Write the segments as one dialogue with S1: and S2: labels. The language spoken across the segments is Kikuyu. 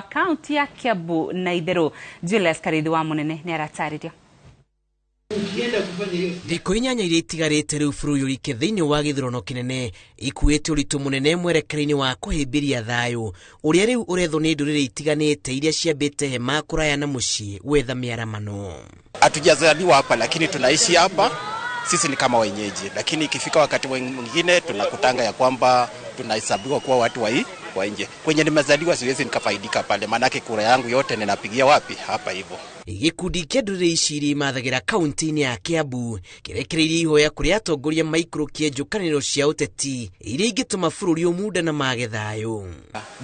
S1: Kaunti ya Kiambu na itherũ. Julius Karithi wa Munene nĩ aratarĩria.
S2: Thikũ 8 iria itigarĩte rĩu bũrũri ũrike thĩinĩ wa gĩthurano kĩnene ikuĩte ũritũ mũnene mwerekera-inĩ wa kũhĩmbĩria thayũ ũrĩa rĩu ũrethwo nĩ ndũrĩrĩ itiganĩte iria ciambĩte hema kũraya na mũciĩ gwetha mĩaramano.
S3: Hatujazaliwa hapa lakini tunaishi hapa, sisi ni kama wenyeji, lakini ikifika wakati mwingine tunakutanga ya kwamba tunahesabiwa kuwa watu wa nje. Kwenye nimezaliwa siwezi nikafaidika pale, maanake kura yangu yote ninapigia wapi? Hapa hivyo.
S2: Gĩkundi kĩa ndũrĩrĩ ici iria imathagĩra kaunti-inĩ ya Kiambu kĩrekereirie ihoya kũrĩ atongoria maikũrũkie njũkanĩrĩro cia ũteti iria ingĩtũma bũrũri ũmunda na mage thayũ.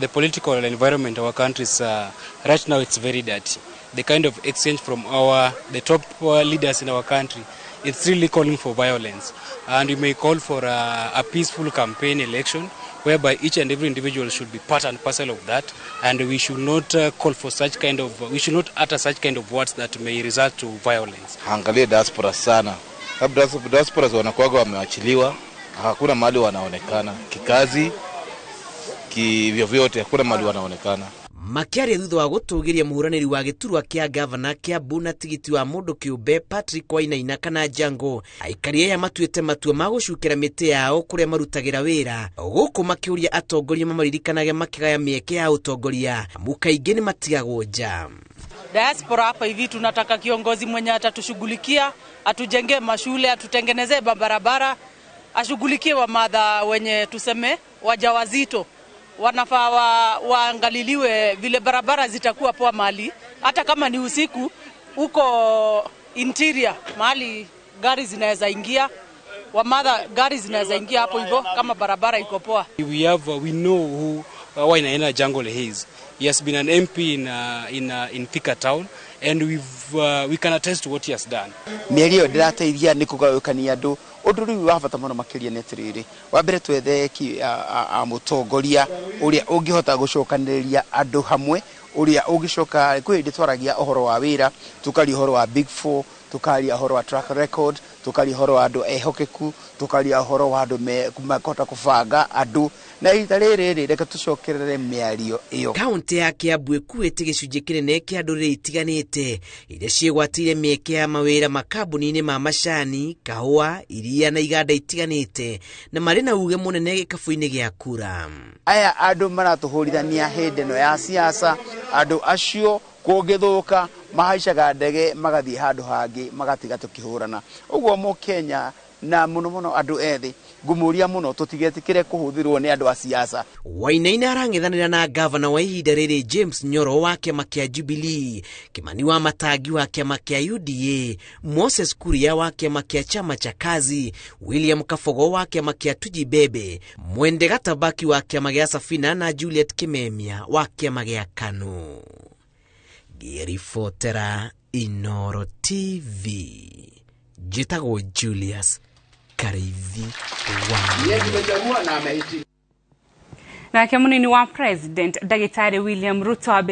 S4: The political environment of our country is right now it's very dirty. The kind of exchange from the top leaders in our country, it's really calling for violence. And we may call for a peaceful campaign election whereby each and every individual should be part and parcel of that, and we should not call for such kind of, we should not utter such kind of words that may result to violence.
S5: Angalie diaspora sana, sababu diaspora wanakuwaga wamewachiliwa, hakuna mahali wanaonekana kikazi, kivyovyote, hakuna mahali wanaonekana.
S2: Makĩaria thutha wa gũtũgĩria mũhũranĩri wa gĩturwa kĩa gavana Kiambu na tigiti wa mũndũ kĩũmbe Patrick Wainaina kana Jango, aikari aya matuĩte matua ma gũcukĩra mĩtĩ yao kũrĩa marutagĩra wĩra, gũkũ makĩũria atongoria mamaririkanage makĩgaya mĩeke ya ũtongoria amu kaingĩ nĩ matigagwo nja.
S6: Diaspora hapa hivi tunataka kiongozi mwenye atatushughulikia, atujengee mashule, atutengenezee barabara, ashughulikie wamadha wenye tuseme wajawazito wanafaa waangaliliwe vile barabara zitakuwa poa mahali, hata kama ni usiku huko interior mahali gari zinaweza ingia, wamadha gari zinaweza ingia hapo hivyo kama barabara iko poa.
S4: We know who Wainaina Jungle is. He has been an MP in Thika town, and we can attest to what he has done.
S7: Mĩario ĩyo ndĩrateithia nĩ kũgayũkania andũ. Ũndũ rĩu wa bata mũno makĩria nĩ atĩrĩrĩ, wa mbere twethe mũtongoria ũrĩa ũngĩhota gũcokanĩrĩria andũ hamwe, ũrĩa ũngĩcoka. Kwĩ hĩndĩ twaragia ũhoro wa wĩra, tũkaria ũhoro wa Big Four, tukaria ũhoro wa track record, tukaria ũhoro wa andũ ehokeku, tukaria ũhoro wa andũ makũhota kũbanga andũ, na ihinda rĩrĩ rĩ reke tũcokerere mĩario ĩyo.
S2: Kaunti ya Kiambu ĩkuĩte gĩcunjĩ kĩnene kĩa ndũrĩrĩ itiganĩte iria ciĩgwatĩire mĩeke ya mawĩra makambuni-inĩ ma macani, kahũa, iria na iganda itiganĩte, na marĩ na uge mũnene gĩkabũ-inĩ gĩa kura.
S7: Aya andũ maratũhũrithania hĩndĩ ĩno ya siasa, andũ acio kũngĩthũka mahaicaga ndege magathiĩ handũ hangĩ magatiga tũkĩhũrana. Ũguo mũkenya na mũno mũno andũ ethĩ ngũmũria mũno tũtigetĩkĩre kũhũthĩrwo nĩ andũ a siasa.
S2: Wainaina arang'ethanĩra na gavana wa ihinda rĩrĩ James Nyoro wa kĩama kĩa Jubilee, Kimani wa Matangi wa kĩama kĩa UDA, Moses Kuria wa kĩama kĩa Chama cha Kazi, William Kabogo wa kĩama kĩa Tujibebe, Mwende Gatabaki wa kĩama gĩa Safina na Juliet Kimemia wa kĩama gĩa KANU. Ngĩribotera Inoro TV, njĩtagwo Julius Kariithi wa
S1: Nake munini wa president Ndagĩtarĩ William Ruto.